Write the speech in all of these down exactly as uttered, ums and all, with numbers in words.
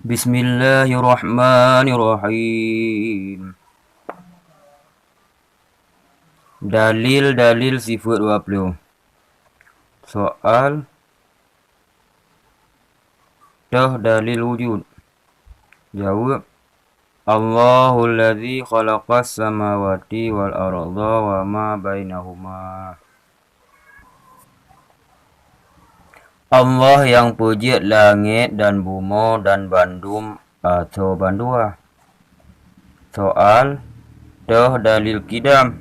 Bismillahirrahmanirrahim. Dalil-dalil sifeuet dua ploh. Soal, toh dalil wujud? Jaweueb, Allahul ladzi khalaqas samawati wal arda wa ma bainahuma. Allah nyang peujeuet langét dan bumoe dan bandum ateueh bandua. Soal, toh dalil qidam?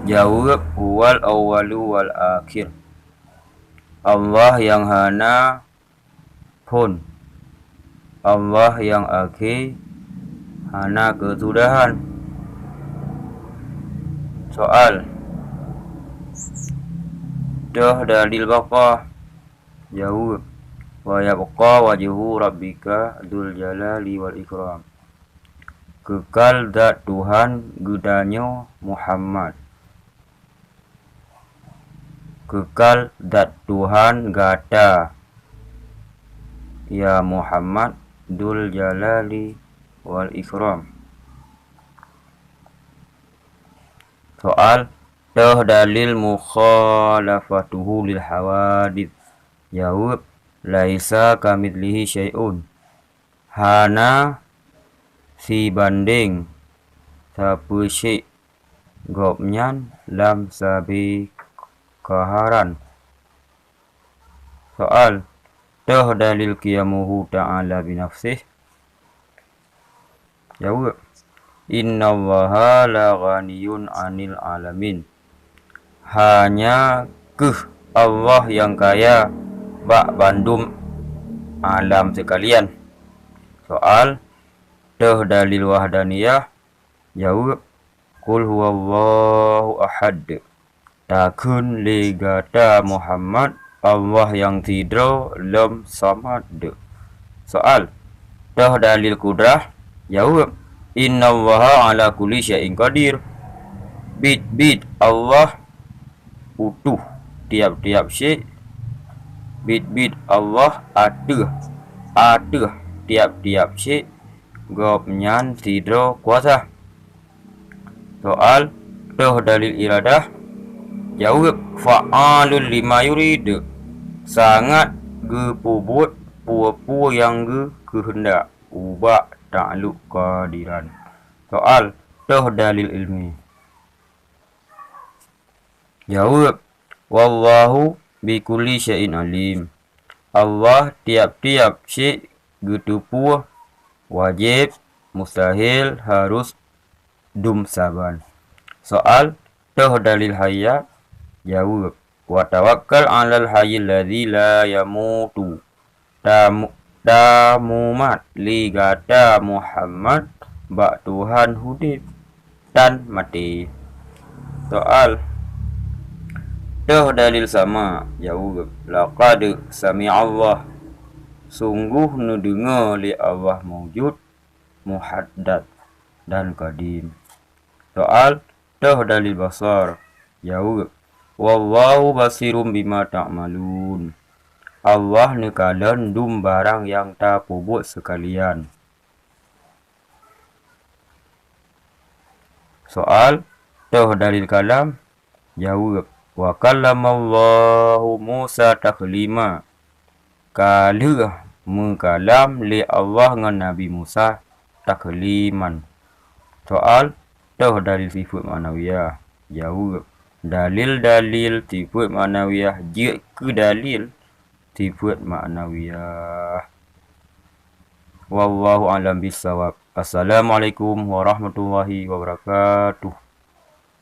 Jaweueb, huwal awwalu wal akhir. Allah nyang hana phon. Allah nyang akhé, hana keusudahan. Soal, toh dalil baqa? Jaweueb, wa yabqa wajhu rabbika dzul jalali wal ikram. Keukal zat Tuhan geutanyoe Muhammad. Keukal zat Tuhan gata, ya Muhammad, dzul jalali wal ikram. Soal, toh dalil mukhalafatuhu lil hawadits? Jaweueb, laisa kamitslihi syai'un. Hana sibandeng sapeue syik gobnyan lam sabe kaharan. Soal, toh dalil qiyamuhu ta'ala binafsih? Jaweueb, innallaha la ghaniyun 'anil 'alamin. Hanya kheueh Allah nyang kaya bak bandum alam seukalian. Soal, toh dalil wahdaniyah? Jaweueb, qul huwallahu ahad. Takheun lé gata Muhammad, Allah nyang sidroe lom samad. Soal, toh dalil qudrah? Jaweueb, innallaha 'ala kulli syai'in qadir. Biet-biet Allah utôh tiab-tiab syik. Biet-biet Allah ateueh, ateueh tiab-tiab syik. Gobnyan sidroe kuasa. Soal, toh dalil iradah? Jaweueb, fa'alul lima yurid. Sangat geupeubuet peue-peue nyang geukeuheundak ubak taklok keuhadiran. Soal, toh dalil ilmi? Jaweueb, wallahu bikulli syai'in alim. Allah tiab-tiab syik geuteupeue, wajéb, mustahil, harus, dum saban. Soal, toh dalil hayat? Jaweueb, wa tawakkal 'alal hayyil ladzi la yamutu. Tamu-, tamumat lé gata Muhammad bak Tuhan udeb tan maté. Soal, toh dalil sama? Jaweueb, laqad sami'allah. Sunggoh neudeungoe lé Allah maujud, muhaddas, dan qadim. Soal, toh dalil basar? Jaweueb, wallahu basirum bima ta'malun. Allah neukalon dum barang nyang tapeubuet seukalian. Soal, toh dalil kalam? Jaweueb, wa kallamallahu Musa taklima. Ka lheueh meukalam lé Allah ngon Nabi Musa takliman. Soal, toh dalil sifeuet ma'nawiyah? Jaweueb, dalil-dalil sifeuet ma'nawiyah jeuet keu dalil sifeuet ma'nawiyah. Wallahu a'lam bissawab. Assalamualaikum warahmatullahi wabarakatuh.